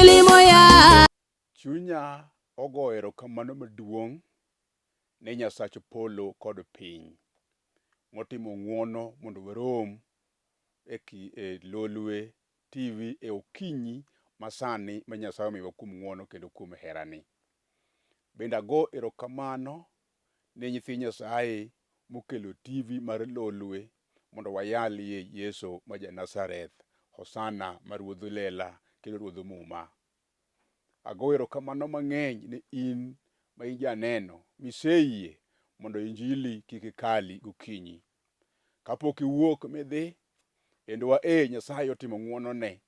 Injili moya. Chunya ogo erokamano maduong' ne Nyasach polo kod piny motimo ng'wono mondo warom e, ki, e Lolwe TV e okinyi masani ma Nyasaye omiyowa kuom ng'wono kendo kuom herani. Bende ago erokamano ne nyithi Nyasaye mokelo TV mar Lolwe mondo wayalie Yesu ma ja Nazareth, Hosana ma Ruodh Lela kendo Ruodh Muma. Ago erokamano mang'eny ne in ma in janeno miseyie mondo injili kik kali gokinyi. Kapok iwuok midhi, kendo wa ee Nyasaye otimo ng'wonone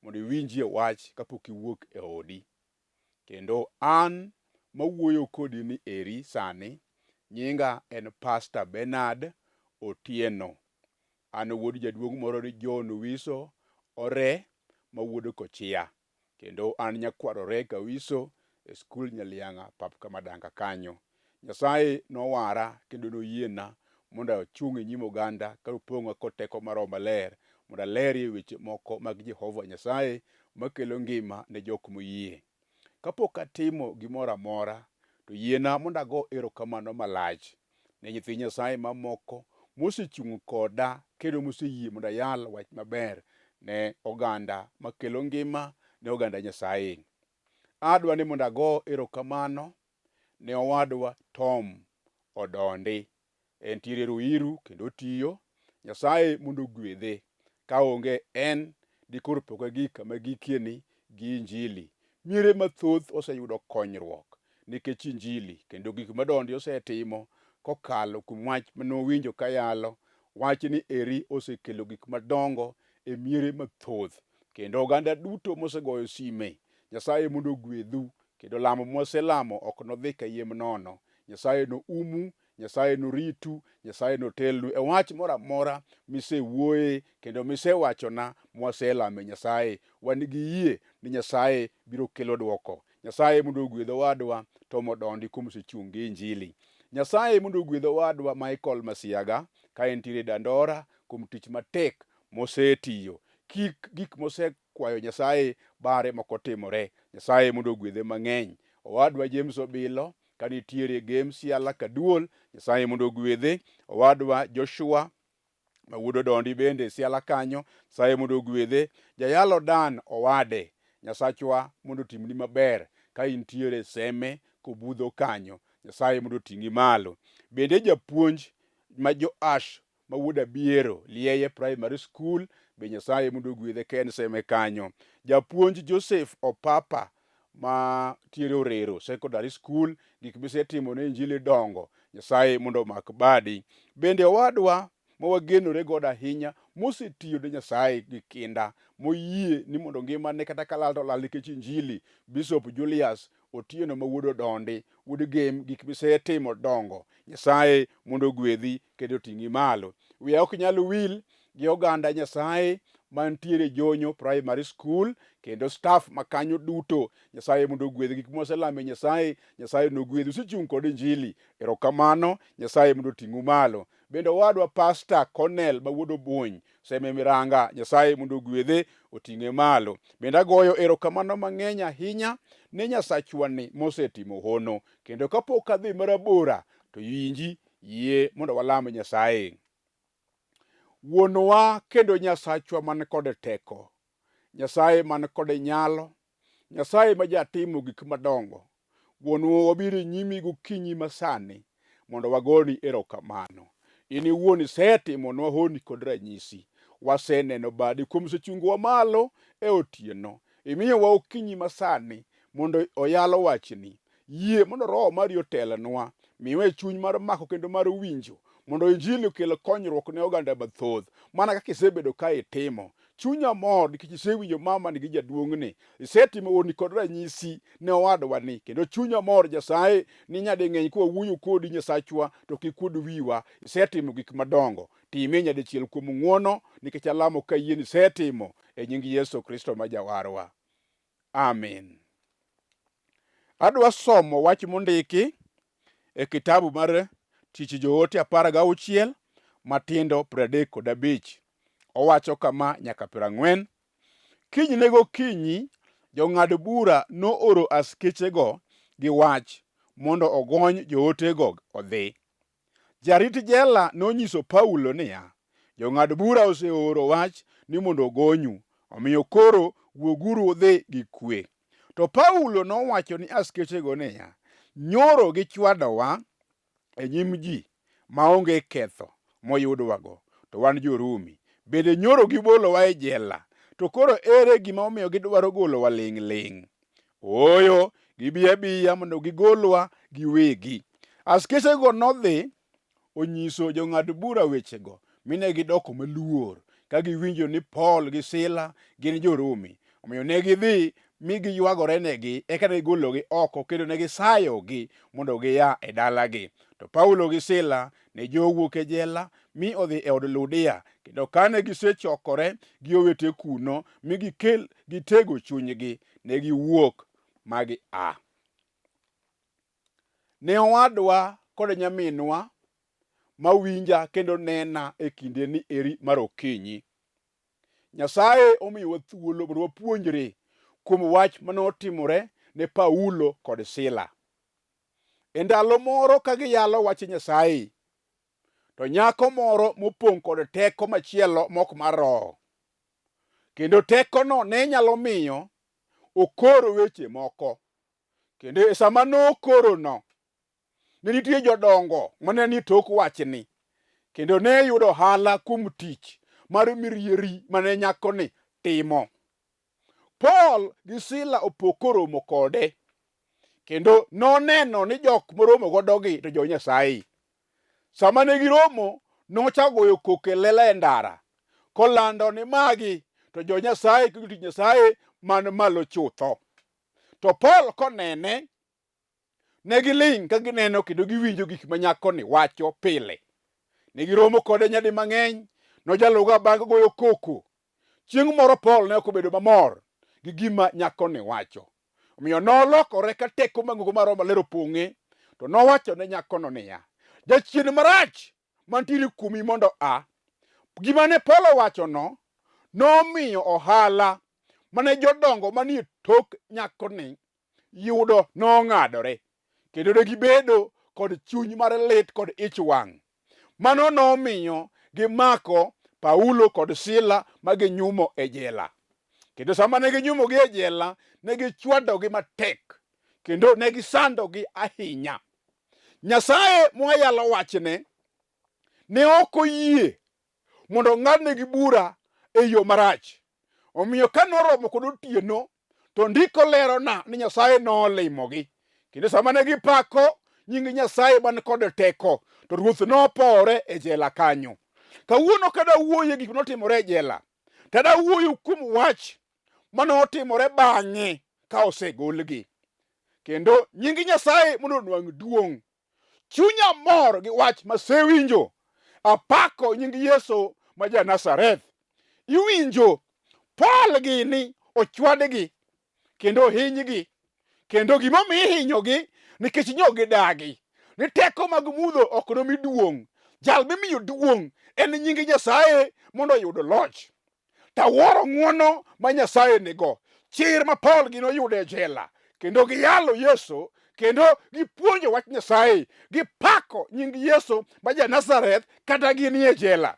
mondo iwinjie wach kapok iwuok e odi. Kendo an mawuoyo kodi ni eri sani, nyinga en Pastor Bernard Otieno. An wuod jaduong' moro ni John Wiso Ore ma wuod Kochia. Kendo an nyakwar Ore Kawiso e skul Nyaliang'a pap Kamadanga kanyo. Nyasaye nowara kendo noyiena mondo achung' e nyim oganda ka opong'a kod teko mar Roho Maler mondo alerie weche moko mag Jehova Nyasaye makelo ngima ne jok moyie. Kapok atimo gimoro amora, to yiena mondo ago erokamano malach ne nyithi Nyasaye mamoko mosechung' koda kendo moseyie mondo ayal wach maber ne oganda makelo ngima ne oganda Nyasaye. Adwa ni mondo ago erokamano ne owadwa Tom Odondi. Entiere Ruiru kendo otiyo. Nyasaye mondo ogwedhe. Ka onge en, dikoro pok agik kama agikieni gi Injili. Miere mathoth oseyudo konyruok nikech Injili kendo gik ma Dondi osetimo kokalo kuom wach manowinjo kayalo. Wachni eri osekelo gik madongo e miere mathoth kendo oganda duto mosegoyo sime, Nyasaye mondo ogwedhu Kendo lamo mwaselamo ok nodhi kayiem nono. Nyasaye noumu, Nyasaye noritu, Nyasaye notelnu e wach moro amora misewuoye kendo misewachona mwaselame Nyasaye. Wan gi yie ni Nyasaye biro kelo dwoko. Nyasaye mondo ogwedh owadwa Tom Odondi kuom osechung' gi Injili. Nyasaye mondo ogwedh owadwa Michael Masiaga ka entiere Dandora kuom tich matek mosetiyo. Kik gik mose kwayo Nyasaye bare moko timore. Nyasaye mondo ogwedhe mang'eny. Owadwa James Obilo ka nitiere Gem Siala Kaduol, Nyasaye mondo ogwedhe. Owadwa Joshua ma wuod Odondi bende Siala kanyo, Nyasaye mondo ogwedhe. Jayalo Dan Owade, Nyasachwa mondo otimni maber ka intiere Seme kobudho kanyo, Nyasaye mondo oting'i malo. Bende japuonj ma Joash ma wuod Abiero, Lieye Primary School, be Nyasaye mondo ogwedhe ka en Seme kanyo. Japuonj Joseph Opapa ma tiere Orero Secondary School, gik misetimo ne Injili dongo, Nyasaye mondo omak badi. Bende owadwa ma wagenore godo ahinya mosetiyo ne Nyasaye gi kinda, moyie ni mondo ngimane kata ka lal to lal nikech Injili, Bishop Julius Otieno ma wuod Odondi, wuod Gem, gik misetimo dongo. Nyasaye mondo ogwedhi kendo oting'i malo. Wiya ok nyal wil gi oganda Nyasaye mantiere Jonyo Primary School kendo staff makanyo duto. Nyasaye mondo ogwedhi gik mwaselamo e Nyasaye, Nyasaye nogwedhi. Usechung' kod Injili. Erokamano, Nyasaye mondo oting'u malo. Bende owadwa Pastor Cornel ma wuod Obuny Seme Miranga, Nyasaye mondo ogwedhe oting'e malo. Bende agoyo erokamano mang'eny ahinya ne Nyasachwani mosetimo hono. Kendo kapok adhi marabora to winji yie mondo walam Nyasaye. Wuonwa kendo Nyasachwa man kod teko, Nyasaye man kod nyalo, Nyasaye ma jatimo gik madongo. Wuonwa wabiro e nyimi gokinyi masani mondo wagoni erokamano. In iwuon isetimonwa honni kod ranyisi. Waseneno badi kuom sechungowa malo e otieno. Imiyowa okinyi masani mondo oyal wachni. Yie mondo Roho mari otelnwa. Miwa e chuny mar mako kendo mar winjo mondo Injili okel konyruok ne oganda mathoth mana kaka isebedo ka itimo. Chunya mor nikech isewinjo mamani gi jaduong'ni. Isetimo honni kod ranyisi ne owadwani kendo chunya mor Nyasaye ni nyading'eny kwa wuoyo kodi Nyasachwa to kik kuod wiwa. Isetimo gik madongo. Timie nyadichiel kuom ng'wono nikech alamo ka yie ni isetimo e nying Yesu Kristo ma Jawarwa. Amin. Adwa somo wach mondiki e kitabu mar Tich Joote 16 matindo 35. Owacho kama nyaka 40. Kinyne gokinyi, Jong'ad bura nooro askechego gi wach mondo ogony jootego odhi. Jarit jela nonyiso Paulo niya, Jong'ad bura oseoro wach ni mondo ogonyu, omiyo koro wuoguru udhi gi kwe. To Paulo nowacho ni askechego niya, Nyoro gichwadowa e nyim ji maonge ketho moyudwago, to wan jo-Rumi. Bende nyoro gibolowa e jela, to koro ere gima omiyo gidwaro golowa ling'-ling'? Ooyo, gibi abiya mondo gigolwa giwegi. Askechego nodhi onyiso jong'ad bura wechego, mi ne gidoko maluor ka giwinjo ni Paul gi Sila gin jo-Rumi. Omiyo ne gidhi mi giywagorenegi, eka ne gigologi oko kendo ne gisayogi mondo gia e dalagi. To Paulo gi Sila ne jowuok e jela mi odhi e od Ludia, kendo kane gisechokore gi owete kuno mi gikel gitego chunygi, ne giwuok ma gia. Ne owadwa kod nyaminwa mawinja kendo nena e kindeni eri mar okinyi. Nyasaye omiyowa thuolo mondo wapuonjre kuom wach mane otimore ne Paulo kod Sila. E ndalo moro ka giyalo wach Nyasaye, to nyako moro mopong' kod teko machielo mok mar roho, kendo tekono ne nyalo miyo okor weche moko. Kendo e sama nokorono, ne nitie jodongo mane nie tok wachni, kendo ne yudo ohala kuom tich mar mirieri mane nyakoni timo. Paul gi Sila opo koromo kode, kendo noneno ni jok moromo godogi to jo Nyasaye. Sama ne giromo, nochako goyo koko e lela e ndara, kolando ni magi to jo Nyasaye kendo jotich Nyasaye man malo chutho. To Paul konene, ne giling' ka gineno kendo giwinjo gik ma nyakoni wacho pile. Ne giromo kode nyadi mang'eny, nojaluga bang' goyo koko. Chieng' moro Paul ne ok obedo mamor gi gima nyakoni wacho. Omiyo nolokore ka teko mang'ongo mar Roho Maler opong'e, to nowacho ne nyakono niya, Jachien marach mantiere kuomi mondo a. Gima ne Paul owachono nomiyo ohala mane jodongo manie tok nyakoni yudo nong'adore kendo ne gibedo kod chuny mar lit kod ich wang'. Mano nomiyo gimako Paulo kod Sila ma ginyumo e jela. Kendo sama ne ginyumogi e jela, ne gichwadogi matek kendo ne gisandogi ahinya. Nyasaye mwayalo wachne ne ok oyie mondo ong'adnegi bura e yo marach. Omiyo ka noromo kod otieno, to ndiko lerona ni Nyasaye nolimogi. Kendo sama ne gipako nying Nyasaye man kod teko, to Ruoth nopore e jela kanyo. Kawuono ka dawuoyo e gik notimore e jela, to dawuoyo kuom wach mane otimore bang'e ka osegolgi. Kendo nying Nyasaye mondo onwang' duong'. Chunya mor gi wach masewinjo. Apako nying Yesu ma ja Nazareth. Iwinjo, Paul gini ochwadgi kendo ohinygi, kendo gimomiyo ihinyogi nikech nyo gidagi ni teko mag mudho ok nomi duong'. Jal mimiyo duong' en nying Nyasaye mondo oyud loch. Tawuoro ng'wono ma Nyasaye nigo, chir ma Paul gi noyudo e jela, kendo giyalo Yesu, kendo gipuonjo wach Nyasaye, gipako nying Yesu ma ja Nazareth kata ginie jela.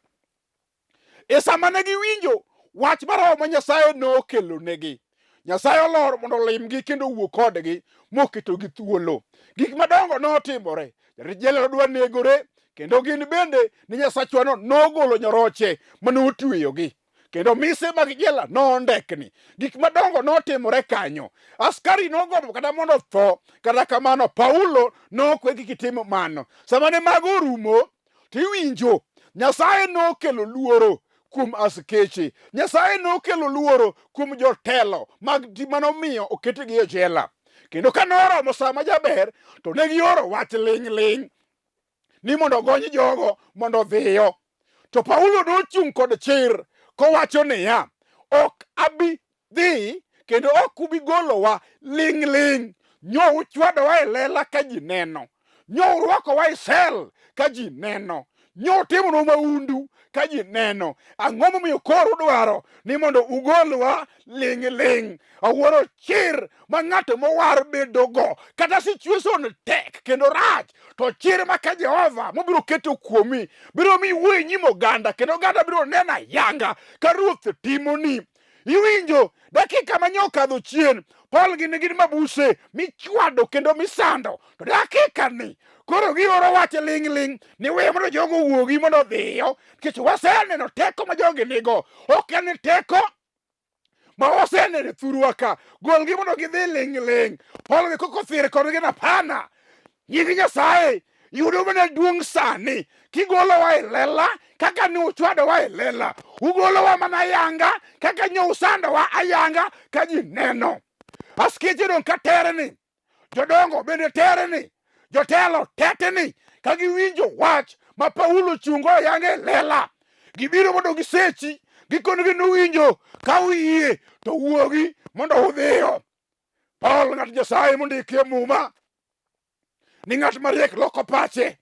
E sama ne giwinjo wach ma Roho ma Nyasaye nokelonegi, Nyasaye olor mondo olimgi kendo owuo kodgi moketogi thuolo. Gik madongo notimore. Jarit jela nodwa negore kendo gin bende ni Nyasachwano nogolo nyoroche mane otweyogi kendo mise mag jela nondekni. Gik madongo notimore kanyo. Askari nogombo kata mondo otho, kata kamano Paulo nokwe kik itim mano. Sama ne mago orumo, to iwinjo Nyasaye nokelo luoro kuom askeche. Nyasaye nokelo luoro kuom jotelo mag manomiyo oketgi e jela. Kendo ka noromo sa ma jaber, to ne gioro wach ling' ling' ni mondo ogony jogo mondo odhiyo. To Paulo nochung' kod chir kowacho niya, ok abi dhi kendo ok ubi golowa ling' ling'. Nyo uchwadowa e lela ka ji neno. Nyo urwakowa e sel ka ji neno. Nyotimonwa mahundu ka ji neno. Ang'o momiyo koro udwaro ni mondo ugolwa ling' ling'? Awuoro chir ma ng'ato mowar bedogo. Kata situation tek kendo rach, to chir ma ka Jehova mobiro keto kuomi biro mi iwuo e nyim oganda kendo oganda biro neno ayanga ka Ruoth timoni. Iwinjo dakika ma nyokadho chien, Paul gi ne gin mabuse michwado kendo misando. To dakika ni koro gioro wach ling' ling' ni we mondo jogo owuogi mondo odhiyo nikech waseneno teko ma jogi nigo. Ok en teko ma waseneno e thurwa ka. Golgi mondo gidhi ling' ling'. Paul gi koko thir kodgi napana. Nying Nyasaye yudo mana duong' sani kigolowa e lela kaka ne uchwadowa e lela. Ugolowa mana ayanga kaka nyo usandowa ayanga ka ji neno. Askeche dong' ka terni, jodongo bende terni, jotelo tetni ka giwinjo wach ma Paulo chungo ayanga e lela. Gibiro mondo gisechi, gikonogi nuwinjo ka uyie to wuogi mondo udhiyo. Paul ng'at Nyasaye mondikie Muma ni ng'at mariek loko pache.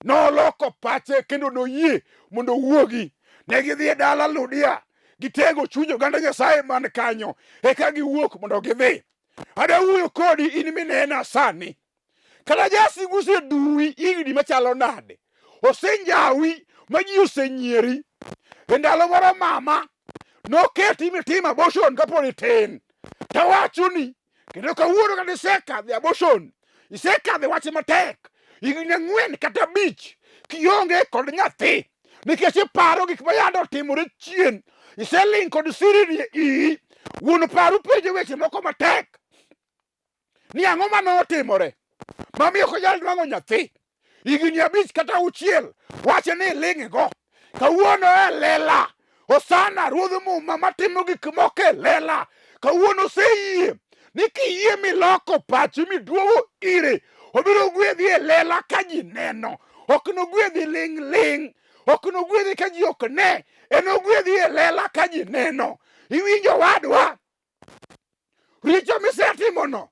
Noloko pache kendo noyie mondo owuogi. Ne gidhi e dala Ludia, gitego chuny oganda Nyasaye man kanyo, eka giwuok mondo gidhi. Ada wuoyo kodi in minena sani. Kata jasigu oseduwi higni machalo nade, osenjawi ma ji osenyieri. E ndalo moro mama noketi mitimo abortion kapod itin. Tawachoni kendo kawuono kata isekadho e abortion, isekadho e wach matek higni 4 kata 5 kionge kod nyathi nikech iparo gik ma yande otimore chien, iseling' kod sirni e iyi. Wuon paru penjo weche moko matek ni ang'o ma notimore mamiyo ok onyal nwang'o nyathi higni 5 kata 6 wache ni iling'go. Kawuono e lela Hosana ruodh muma matimo gik moko e lela kawuono oseyie ni kiyie miloko pachi miduogo ire obiro gwedhi e lela ka ji neno. Ok nogwedhi ling' ling', ok nogwedhi ka ji ok ne, enogwedhi e lela ka ji neno. Iwinjo wadwa, richo misetimono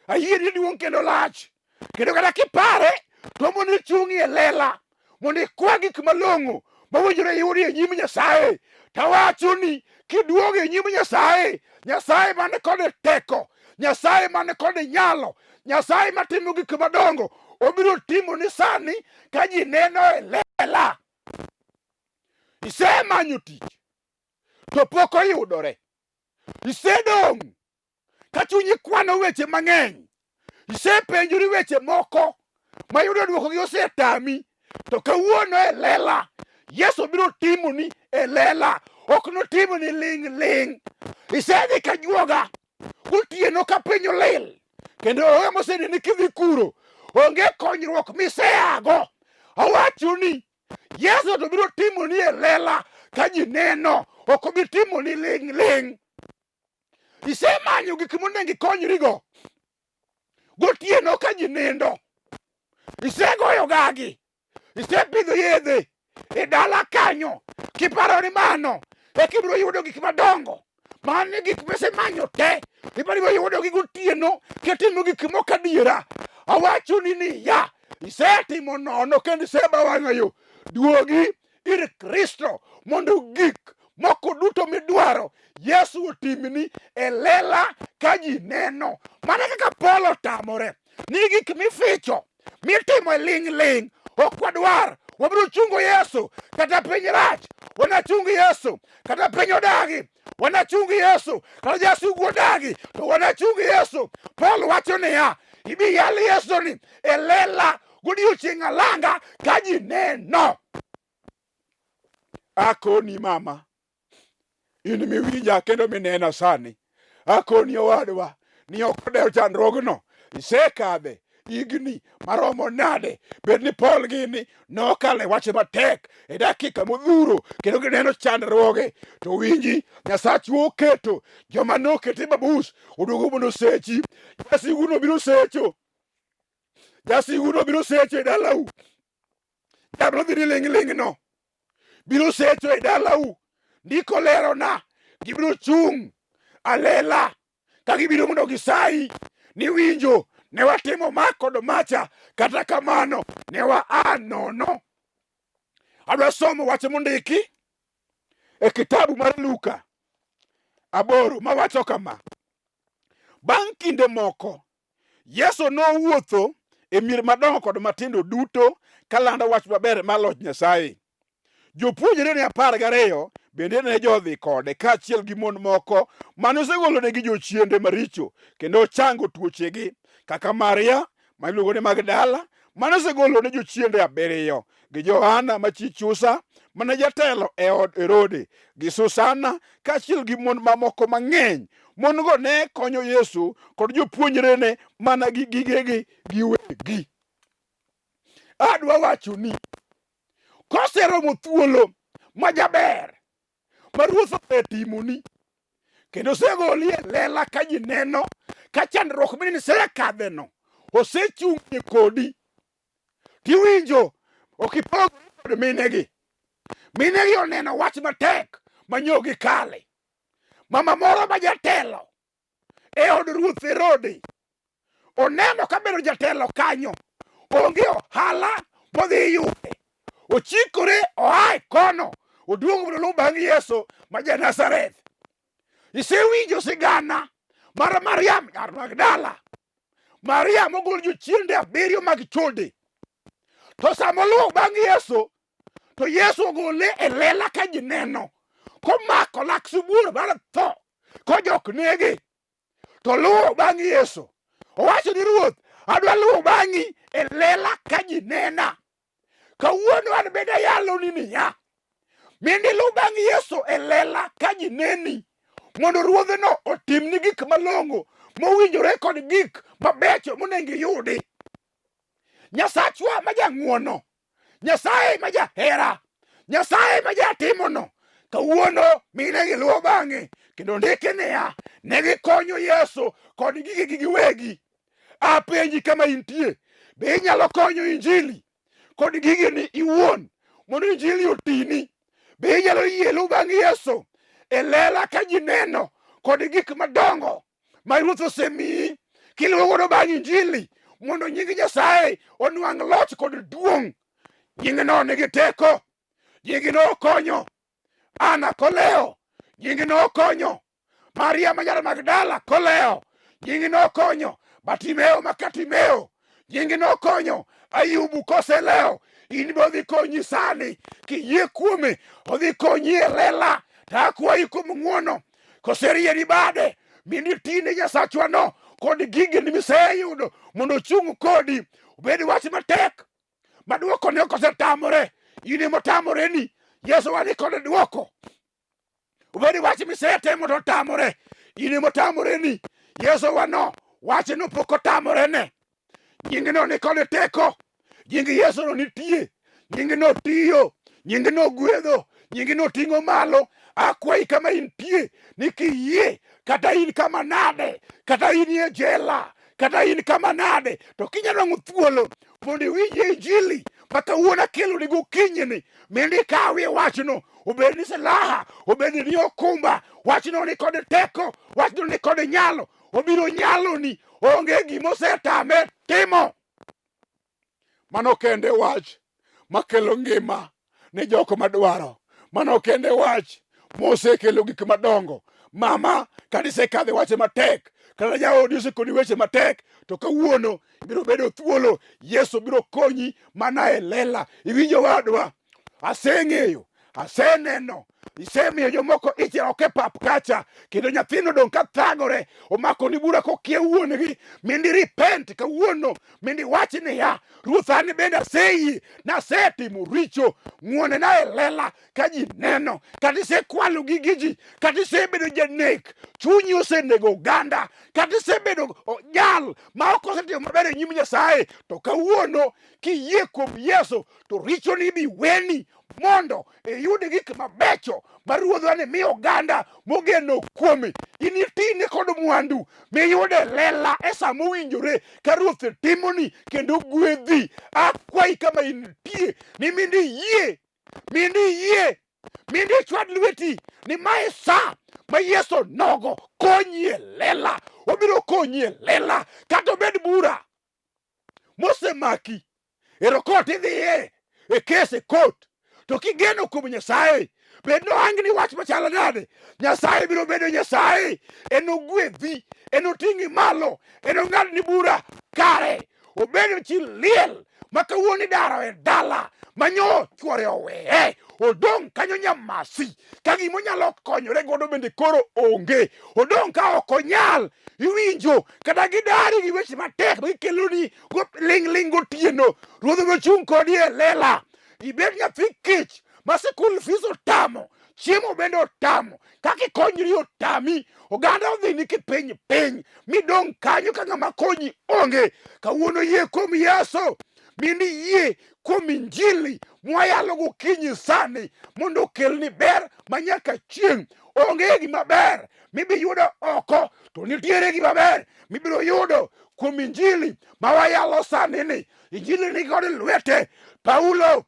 ayie ni duong' kendo lach, kendo kata kipare to mondo ichung'i e lela mondo ikwa gik malong'o mowinjore yudi e nyim Nyasaye. Tawacho ni kiduogo e nyim Nyasaye, Nyasaye man kod teko, Nyasaye man kod nyalo, Nyasaye matimo gik madongo, obiro timo ni sani ka ji neno e lela. Isemanyo tich to pok oyudore, isedong' ka chunyi kwano weche mang'eny, isepenjori weche moko ma yudo dwokogi osetami, to kawuono e lela Yesu biro timoni e lela, ok notimoni ling' ling'. Isedhi ka juoga gotieno ka piny olil, kendo onge moseneni kidhi kuro, onge konyruok miseago. Awachoni Yesu to biro timoni e lela ka ji neno, ok obi timoni ling' ling'. Isemanyo gik monego ikonyrigo gotieno ka ji nindo, isegoyo gagi, isepidho yedhe e dala kanyo, kiparo ni mano eka ibiro yudo gik madongo. Mano gik misemanyo te, iparo ibiro yudogi gotieno kitimo gik moko adiera. Awachoni niya, isetimo nono kendo iseba wang'a yo. Duogi ir Kristo mondo gik moko duto midwaro Yesu otimni e lela ka ji neno. Mana kaka Paul otamore ni gik mificho mitimo e ling' ling' ok wadwar. Wabiro chungo Yesu kata piny rach, wanachung Yesu kata piny odagi, wanachung Yesu kata jasigu odagi, to wanachung Yesu. Paul wacho niya, ibi yal Yesu ni e lela godiochieng' alanga ka ji neno. Akoni mama, in miwinja kendo minena sani, akoni owadwa ni ok odew chandruogno, isekadhe higni maromo nade, bed ni Paul gini nokalo e wach matek e dakika modhuro kendo gineno chandruoge, to winji Nyasachu oketo joma nokete mabus oduogo mondo osechi. Jasiguno biro secho, jasiguno biro secho e dalau, jabro dhi ni ling' ling' no biro secho e dalau. Ndiko lerona gibiro chung' alela ka gibiro mondo gisayi ni winjo ne watimo ma kod macha, kata kamano ne wa a nono. Adwa somo wach mondiki e kitabu mar Luka 8 mawacho kama. Bang' kinde moko, Yesu nowuotho e mier madongo kod matindo duto kalando wach maber mar loch Nyasaye. Jopuonjrene 12 bende ne jodhi kode kaachiel gi mon moko mane osegolonegi jochiende maricho kendo ochango tuochegi kaka Maria ma iluongo ni Magdala mane osegolone jochiende 7 gi Johana ma chi Chusa mane jatelo e od Herode gi Susana kaachiel gi mon mamoko mang'eny. Mon-go ne konyo Yesu kod jopuonjrene mana gi gigegi giwegi. Adwa wacho ni koseromo thuolo ma jaber ma ruoth osetimoni kendo osegoli e lela ka ji neno ka chandruok mine nisekadheno osechung'ie kodi tiwinjo ok ipogri kod minegi. Minegi oneno wach matek ma nyo gikale. Mama moro ma jatelo e od ruoth Herode oneno ka bedo jatelo kanyo onge ohala modhi yude. Ochikore oa e kono oduogo mondo oluw bang' Yesu ma ja Nazareth. Isewinjo sigana mar Mariam nyar Magdala. Maria mogol jochiende 7 mag chode. To sama oluwo bang' Yesu, to Yesu ogole e lela ka ji neno, komako lak sibuor mar tho, kojok nege. To luwo bang' Yesu. Owacho ni Ruoth, adwa luwo bang'i e lela ka ji nena. Kawuono an bende ayaloni niya, mondo iluw bang' Yesu e lela ka ji neni, mondo ruodheno otimni gik malong'o mowinjore kod gik mabecho monego iyudi. Nyasachwa ma jang'wono, Nyasaye ma jahera, Nyasaye ma jatimono, kawuono mine giluwo bang'e kendo ndike niya, ne gikonyo Yesu kod gigegi giwegi. Apenji kama intie, be inyalo konyo Injili kod gigeni iwuon mondo Injili otini? Be inyalo yie luw bang' Yesu e lela ka ji neno kod gik madongo ma Ruoth osemiyi kiluwo godo bang' Injili mondo nying Nyasaye onwang' loch kod duong'? Nyingno nigi teko, nyingno okonyo Ana koleo, nyingno okonyo Maria ma nyar Magdala koleo, nyingno okonyo Bartimeo ma Katimeo, nyingno okonyo Ayubu koseleo. In be odhi konyi sani kiyie kuome, odhi konyi e lela. To akwayi kuom ng'wono koserieri bade mondo itine Nyasachwano kod gigeni miseyudo mondo ochung' kodi obed wach matek ma dwoko ne ok osetamore. In ema otamoreni, Yesu wani kod dwoko. Obed wach misetemo to otamore, in ema otamoreni, Yesu wano wachno pok otamorene. Nyingno ni kod teko, nying Yesu no nitie, nyingno tiyo, nyingno gwedho, nyingno ting'o malo. Akwayi kama intie ni kiyie, kata in kama nade, kata in e jela, kata in kama nade, to kinyalo nwang'o thuolo mondo iwinj Injili ma kawuono akeloni gokinyini, mondo ikawie wachno, obed ni silaha, obed ni okumba, wachno ni kod teko, wachno ni kod nyalo, obiro nyaloni, onge gima osetame timo. Mano kende wach makelo ngima ne jok madwaro. Mano kende wach mosekelo gik madongo. Mama, kata isekadhe wache matek, kata jaodi osekoni weche matek, to kawuono ibiro bedo thuolo. Yesu biro konyi mana e lela. Iwinjo wadwa? Aseng'eyo, aseneno, isemiyo jomoko ich ok e pap kacha, kendo nyathino odong' ka thagore, omako ni bura kokia wuon-gi. Mondo irepent kawuono, mondo iwach niya, Ruoth, an bende aseyie, nasetimo richo, ng'wonena e lela ka ji neno. Kata isekwalo gige ji, kata isebedo janek, chunyi osenego oganda, kata isebedo jal ma ok osetimo maber e nyim Nyasaye, to kawuono kiyie kuom Yesu to richoni bi weni mondo iyud gik mabecho ma Ruodhwa ni miyo oganda mogeno kuome. In itine kod mwandu miyude lela e sa mowinjore ka Ruoth timoni kendo gwedhi. Akwayi kama intie ni mondo iyie, mondo iyie, mondo ichwad lweti ni mae sa ma Yesu nogo konyi e lela. Obiro konyi e lela kata obed bura mosemaki ero kot idhiye e kes e kot. To kigeno kuom Nyasaye, bed nohangni wach machalo nade, Nyasaye biro bedo Nyasaye, enogwedhi, enoting'i malo, enong'adni bura kare. Obedo chi liel ma kawuono idaro e dala ma nyo chwore oweye, odong' kanyo nyamasi ka gima onyalo konyore godo bende koro onge, odong' ka ok onyal. Iwinjo kata gidari gi weche matek ma gikeloni ling' ling' gotieno, ruodh nochung' kodi e lela. Ibed nyathi kich ma sikul fees otamo, chiemo bende otamo, kaka ikonyri otami, oganda odhini kipiny piny, midong' kanyo ka ng'ama konyi onge. Kawuono yie kuom Yesu, mindi yie kuom Injili mwayalo gokinyi sani mondo okelni ber ma nyaka chieng'. Onge gima ber mibi yudo oko, to nitiere gima ber mibiro yudo kuom Injili ma wayalo sani ni. Injili ni kod lwete. Paulo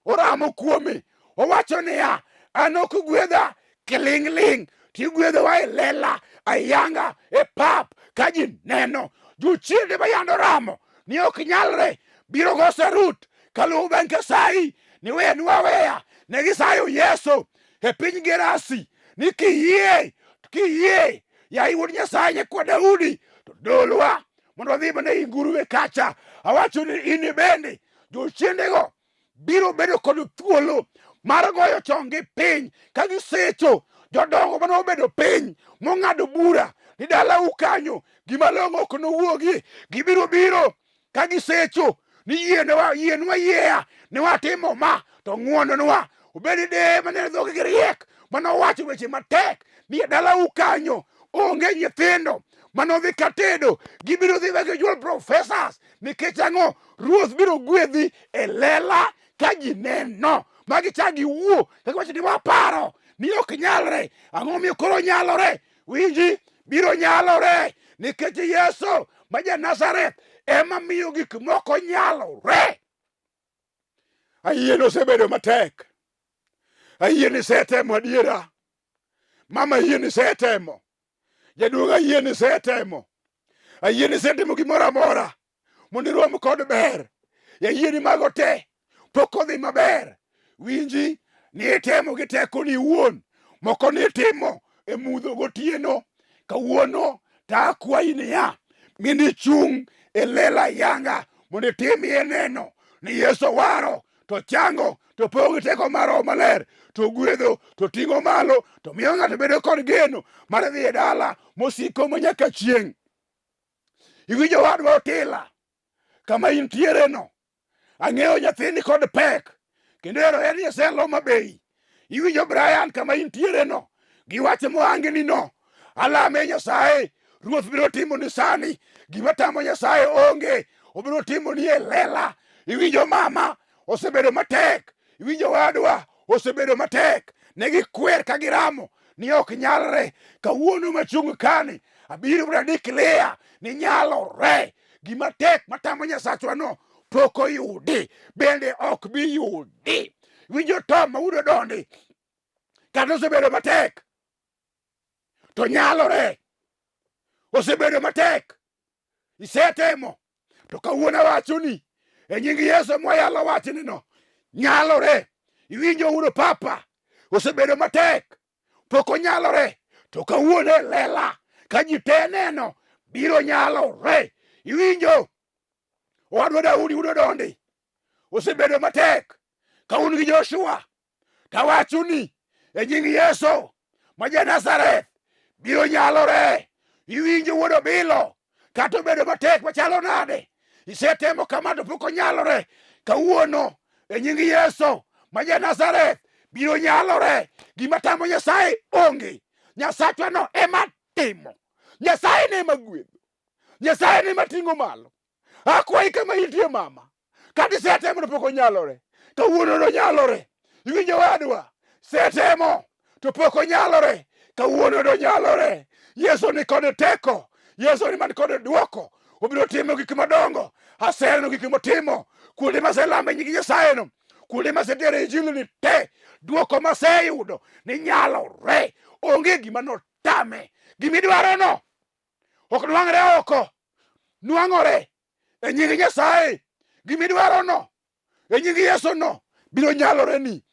oramo kuome, owacho niya, an ok gwedha kiling'ling', to igwedhowa e lela ayanga e pap ka ji neno. Jochiende ma yande oramo ni ok nyalre biro go sarut kaluwo bang' Nyasaye ni wenwa aweya. Ne gisayo Yesu e piny Gerasi ni kiyie, kiyie yaye wuod Nyasaye nyakwa Daudi, to dolwa mondo wadhi mana ei nguruwe kacha. Awacho ni in bende jochiendego biro bedo kod thuolo mar goyo chonggi piny ka gisecho jodongo mane obedo piny mong'ado bura ni dalau kanyo gima long'o ok nowuogie. Gibiro biro ka gisecho ni yienwa yienwa yieya ne watimo ma to ng'wononwa. Obed deye mane dhogi gi riek mane owacho weche matek ni e dalau kanyo onge nyithindo mane odhi katedo, gibiro dhi ma gijuol professors. Nikech ang'o? Ruoth biro gwedhi e lela ka ji neno ma gichak giwuo ka giwacho ni waparo ni ok nyalre. Ang'o miyo koro nyalore? Winji, biro nyalore nikech Yesu ma ja Nazareth ema miyo gik moko nyalore. Ayie ni osebedo matek. Ayie ni isetemo adiera. Mama ayie ni isetemo. Jaduong' ayie ni isetemo. Ayie ni isetimo gimoro amora mondo irom kod ber. Ayie ni mago te pok odhi maber. Winji ni itemo gi tekoni iwuon, moko ni itimo e mudho gotieno. Kawuono to akwayi niya, mondo ichung' e lela yanga mondo itimie neno ni Yesu waro to chango to pogo gi teko mar Roho Maler to gwedho to ting'o malo to miyo ng'ato bedo kod geno mar dhi e dala mosiko ma nyaka chieng'. Iwinjo wadwa Otila kama intiere no, ang'eyo nyathini kod pek kendo ero en e sel Homa Bay. Iwinjo Brian kama intiere no gi wach mohangni no, alame Nyasaye Ruoth biro timo ni sani gima tamo Nyasaye onge, obiro timo ni e lela. Iwinjo mama osebedo matek, iwinjo wadwa osebedo matek, ne gikwer ka giramo ni ok nyalre. Kawuono machung' kani abiro mondo adeclare ni nyalore. Gima tek matamo Nyasachwa no pok oyudi, bende ok bi yudi. Iwinjo Tom ma wuod Odondi kata osebedo matek to nyalore. Osebedo matek, isetemo, to kawuono awachoni e nying Yesu mwayalo wachni no nyalore. Iwinjo wuod papa osebedo matek pok onyalore, to kawuono e lela ka ji te neno biro nyalore. Iwinjo owadwa Daudi wuod Odondi osebedo matek ka un gi Joshua tawachoni e nying Yesu ma ja Nazareth biro nyalore. Iwinjo wuod Obilo kata obedo matek machalo nade, isetemo kama to pok onyalore. Kawuono e nying Yesu ma ja Nazareth biro nyalore. Gima tamo Nyasaye onge. Nyasachwa no ema timo. Nyasaye ne ema gwedho. Nyasaye ne ema ting'o malo. Akwayi kama intie mama, kata isetemo to pok onyalore, kawuono nonyalore. Iwinjo wadwa, setemo to pok onyalore, kawuono nonyalore. Yesu ni kod teko, Yesu ni man kod dwoko, obiro timo gik madongo. Aseneno gik motimo kuonde maselame nying Nyasaye no, kuonde masetere injili ni te, dwoko maseyudo ni nyalore. Onge gima notame. Gimidwaro no ok nwang're oko, nwang'ore e nying Nyasaye. Gimidwaro no e nying Yesu no biro nyalore ni.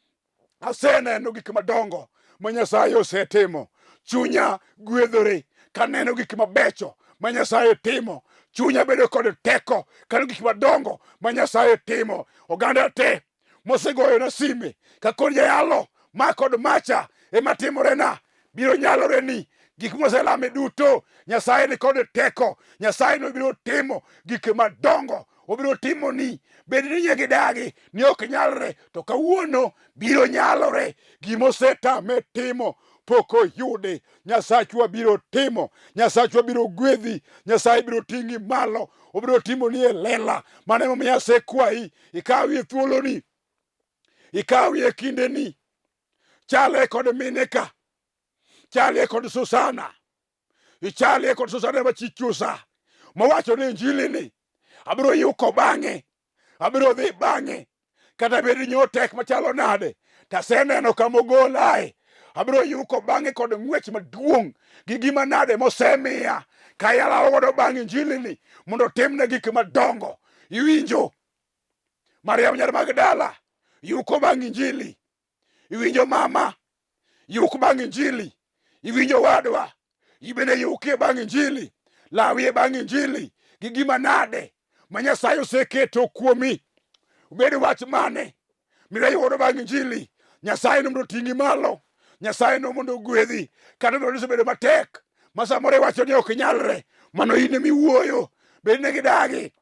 Aseneno gik madongo ma Nyasaye osetimo. Chunya gwedhore kaneno gik mabecho ma Nyasaye timo. Chunya bedo kod teko kaneno gik madongo ma Nyasaye timo. Oganda te mosegoyona sime ka kod jayalo ma kod macha ema timorena biro nyalore ni gik moselame duto Nyasaye ni kod teko. Nyasaye no biro timo gik madongo, obiro timo ni bed ni nye gidagi ni ok nyalre, to kawuono biro nyalore. Gima osetame timo pok oyudi, Nyasachwa biro timo. Nyasachwa biro gwedhi, Nyasaye biro ting'i malo, obiro timo ni e lela. Mano emomiyo asekwayi ikawie thuoloni, ikawie kindeni. Chale kod mine ka, chalie kod Susana, ichalie kod Susana ma chi Chusa mowacho ni injili ni abiro yuko bang'e, abiro dhi bang'e kata bed ni nyo tek machalo nade, to aseneno kama ogolae. Abiro yuko bang'e kod ng'wech maduong' gi gima nade mosemiya ka yalawo godo bang' injili ni mondo otimne gik madongo. Iwinjo? Mariam nyar Magdala yuko bang' injili. Iwinjo mama? Yuk bang' injili. Iwinjo wadwa? Ibende yukie bang' injili. Lawie bang' injili. Gi gima nade ma Nyasaye oseketo kuomi? Obed wach mane midwa bang' injili? Nyasaye no mondo oting'i malo. Nyasaye no mondo ogwedhi. Kata obedo ni osebedo matek ma samoro iwacho ni ok nyalre, mano in emiwuoyo. Bed ne gidagi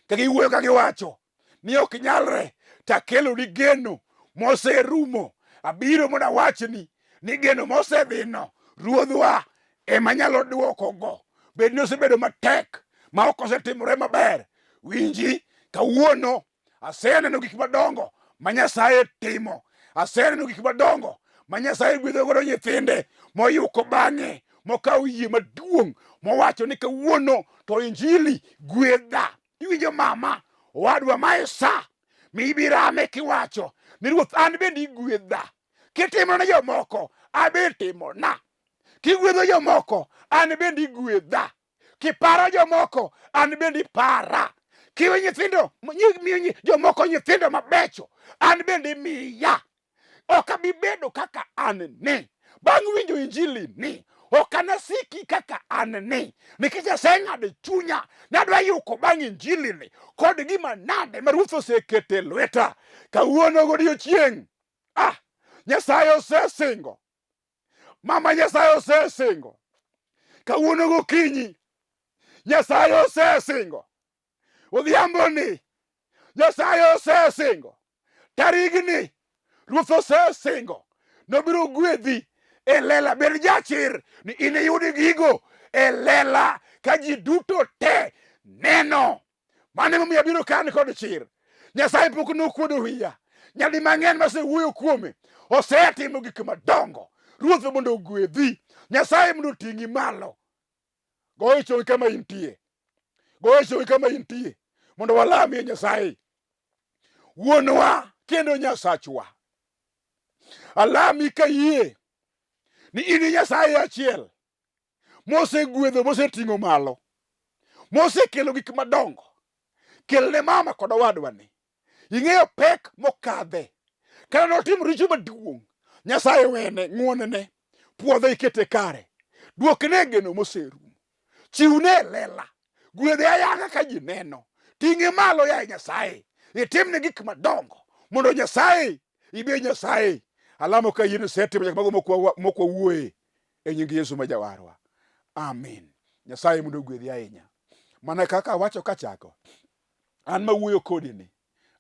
ka giwuoyo ka giwacho ni ok nyalre, to akeloni geno moserumo. Abiro mondo awachni ni geno mosedhino Ruodhwa ema nyalo duokogo. Bed ni osebedo matek ma ok osetimore maber, winji kawuono aseneno gik madongo ma Nyasaye timo. Aseneno gik madongo ma Nyasaye gwedho godo nyithinde moyuko bang'e mokawo yie maduong' mowacho ni kawuono to injili gwedha. Iwinjo mama owadwa, mae sa mibirame kiwacho ni Ruoth an bende igwedha. Kitimo ne jomoko, abe timona. Kigwedho jomoko, an bende igwedha. Kiparo jomoko, an bende ipara. Kiwe nyithindo, miyo jomoko nyithindo mabecho, an bende imiya. Ok abi bedo kaka an ni. Bang' winjo injili ni, ok anasiki kaka an ni, nikech aseng'ado e chunya nadwa yuko bang' injili ni kod gima nade ma Ruoth oseketo e lweta kawuono godiochieng'. Ah, Nyasaye osesingo, mama Nyasaye osesingo kawuono gokinyi, Nyasaye osesingo odhiamboni, Nyasaye osesingo tarigni, Ruoth osesingo nobiro gwedhi e lela. Bed jachir ni iniyud gigo e lela ka ji duto te neno. Mano emomiyo abiro ka an kod chir. Nyasaye pok nokuodo wiya. Nyadi mang'eny masewuoyo kuome, osetimo gik madongo. Ruoth mondo ogwedhi. Nyasaye mondo oting'i malo. Goyo chongi kama intie. Goyo chongi kama intie mondo walamie Nyasaye. Wuonwa kendo Nyasachwa. Alami kayie ni in Nyasaye achiel mosegwedho moseting'o malo mosekelo gik madongo. Kelne mama kod owadwani. Ing'eyo pek mokadhe. Kata notimo richo maduong', Nyasaye wene, ng'wonne, puodhe ikete kare. Duokne geno moserumo. Chiwne lela. Gwedhe ayanga ka ji neno. Ting'e malo yaye Nyasaye. Itimne gik madongo mondo Nyasaye ibe Nyasaye. Alamo ka yie osetimo nyaka mago mokwa wuoye e nying Yesu ma Jawarwa. Amin. Nyasaye mondo ogwedhi ahinya. Mana kaka awacho kachako, an mawuoyo kodi ni,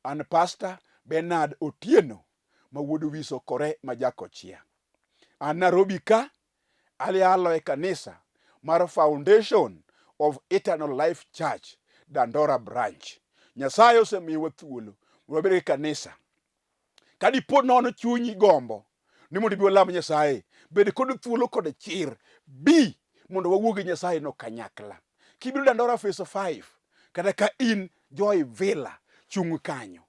an Pastor Bernard Otieno ma wuod Wiso Kore ma Jakochia. An Nairobi ka, ayalo e kanisa mar Foundation of Eternal Life Church, Dandora Branch. Nyasaye osemiyowa thuolo mondo wabed gi kanisa. Ka dipo nono chunyi gombo ni mondo ibi walam Nyasaye, bed kod thuolo kod chir, bi mondo wawuo gi Nyasaye no kanyakla. Kibiro Dandora Phase 5 kata ka in Joy Villa, chung' kanyo.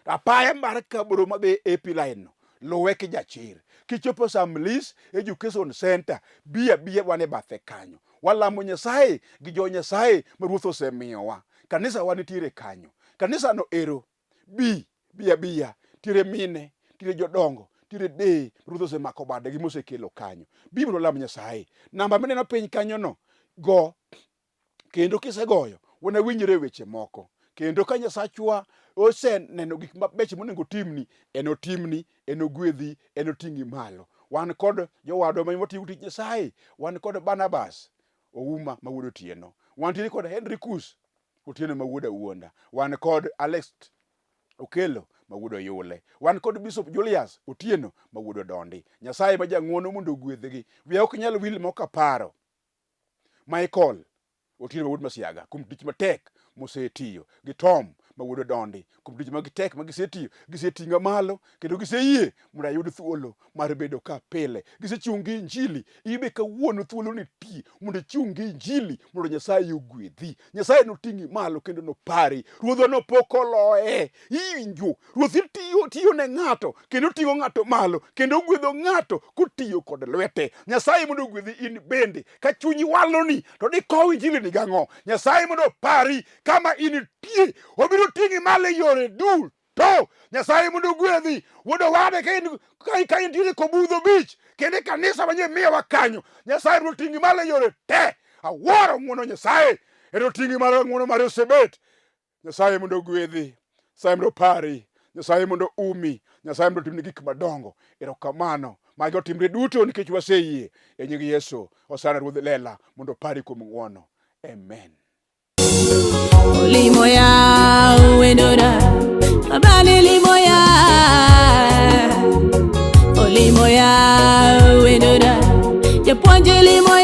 Apaya mar Kaboro madhi AP line no, luwe ki jachir. Kichopo Samlis Education Center, bi abiya wan e bathe kanyo. Walamo Nyasaye gi jo Nyasaye ma Ruoth osemiyowa. Kanisa wa nitiere kanyo. Kanisa no ero, bi, bi abiya. Nitiere mine, nitiere jodongo, Nitiere deye Ruoth osemako bade gi mosekelo kanyo. Bi mondo walam Nyasaye. Namba mineno piny kanyono go kendo kisegoyo wanawinjre weche moko. Kendo ka Nyasachwa oseneno gik mabecho monego otimni, enotimni, enogwedhi, enoting'i malo. Wan kod jowadwa ma watiyo tich Nyasaye, wan kod Barnabas Ouma ma wuod Otieno, wantiere kod Henrikus Otieno ma wuod Awuonda, wan kod Alex Okelo ma wuod Oyule, wan kod Bishop Julius Otieno ma wuod Odondi. Nyasaye ma jang'wono mondo ogwedhgi. Wiya ok nyal wil mok aparo Michael Otieno ma wuod Masiaga kuom tich matek mosetiyo gi Tom ma wuod Odondi kuom tich magitek ma gisetiyo, giseting'a malo kendo giseyie mondo ayud thuolo mar bedo ka pile. Gisechung' gi Injili, ibe kawuono thuolo nitie mondo ichung' gi Injili mondo Nyasaye ogwedhi. Nyasaye noting'i malo kendo nopari. Ruodhwa no pok oloye. Iwinjo, Ruoth tiyo, tiyo ne ng'ato kendo ting'o ng'ato malo kendo ogwedho ng'ato kotiyo kod lwete. Nyasaye mondo ogwedhi in bende. Ka chunyi waloni to dikow Injili ni gang'o? Nyasaye mondo opari kama intie. Obiro ting'i malo e yore duto. Nyasaye mondo ogwedhi. Wuod owade ka in ka intiere Kobudho Beach kendo e kanisa manye miyowa kanyo. Nyasaye mondo oting'i malo e yore te. Awuoro ng'wono Nyasaye. Ero ting'i malo ng'wono mare osebet. Nyasaye mondo ogwedhi. Nyasaye mondo opari. Nyasaye mondo umi. Nyasaye mondo otimni gik madongo. Erokamano. Magi otimre duto nikech waseyie e nying Yesu. Hosana Ruodh Lela mondo opari kuom ng'wono. Amen. Olimoya wendora abali limoya olimoya wendora japuonj limoya.